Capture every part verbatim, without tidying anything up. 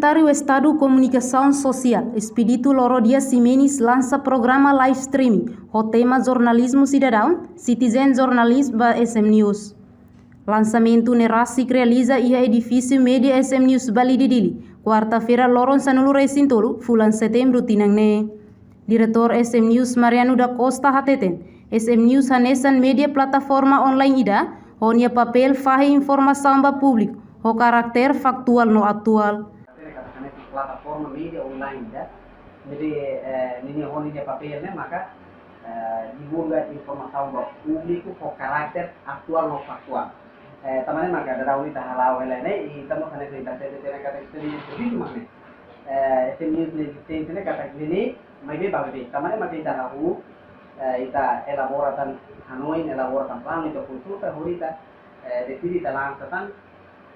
Sekretáriu Estadu Komunikasaun Sosiál, Expedito Loro Dias Ximenes, lansa programa live streaming ho tema Jornalizmu Sidadaun, Citizen Journalism ba S M News. Lansamentu ne'e rasik realiza iha edifísiu Média S M News Bali, Dili, kuarta-feira, loron sanulu-resin-tolu fulan Setembru tinan ne'e. Diretór S M News Mariano da Costa hateten, S M News hanesan média plataforma online ida, ho nia papél fahe informasaun ba públiku ho karáter faktuál no atuál. Plataforma média online ida, jadi, eh, ninia, ho ninia papél ne'e maka, eh, divulga informasaun ba públiku ho karáter atuál no faktuál. Eh, tanba ne'e maka daudaun ita hala'o hela ne'e, i tanba hanesan ita hatete katak servisu, servisu mak ne'e. Eh, S M News ne'e ezisténsia ne'e katak ne'e, maibé ba beibeik. Tanba ne'e maka ita hahú, eh, ita elabora tan hanoin, elabora tan planu, ita konsulta, hodi ita, eh, deside ita lansa tan,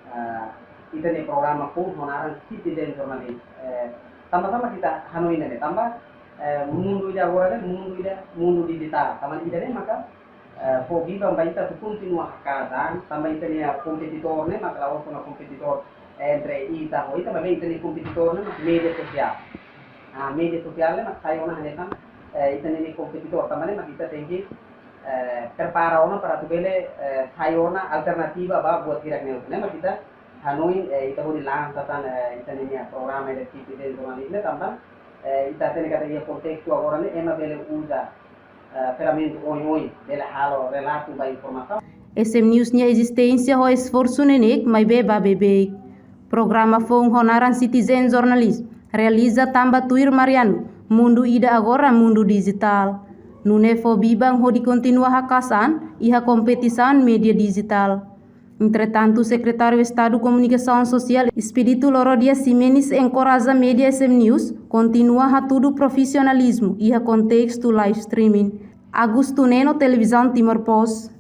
eh, ita-nia programa foun ho naran Citizen Journalism. Eh, tanba, tanba ita hanoin ne'e, tanba, eh, mundu ida agora ne'e, mundu ida, mundu dijitál. Tanba ida-ne'e maka, eh, fó biban ba ita atu kontinua hakat an, tanba ita-nia kompetitór ne'e maka la'ós kona kompetitór entre ita ho ita, maibé ita-nia kompetitór ne'e mak média sosiál. Ah, média sosiál ne'e mak sai ona hanesan, eh, ita-nia kompetitór, tanba ne'e mak ita tenke, eh, prepara ona para atu bele, eh, sai ona alternativa ba buat hirak ne'e. Ne'e mak ita hanoin, eh, ita hodi lansa tan, eh, ita-nia programa ida Citizen Journalism ne'e tanba, eh, ita hatene katak iha kontestu agora ne'e ema bele uza, eh, ferramentu oioin, bele halo relatu ba informasaun. S M News nia ezisténsia ho esforsu neineik, maibé ba beibeik. Programa foun ho naran Citizen Journalism realiza tanba tuir Mariano, mundu ida agora mundu dijitál. Nune'e fó biban hodi kontinua hakat an iha kompetisaun média dijitál. Entretantu, Sekretáriu Estadu Komunikasaun Sosiál, Expedito Loro Dias Ximenes, enkoraja média S M News kontinua hatudu profisionalizmu iha kontestu live streaming. Augusto Neno, Televizaun Timor Post.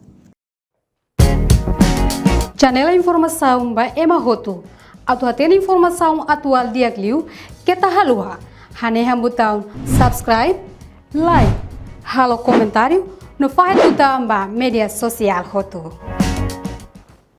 Channel informasaun ba ema hotu. Atu hatene informasaun atuál di'ak liu, keta haluha hanehan butaun subscribe, like, halo komentáriu, no fahe tutan ba média sosiál hotu.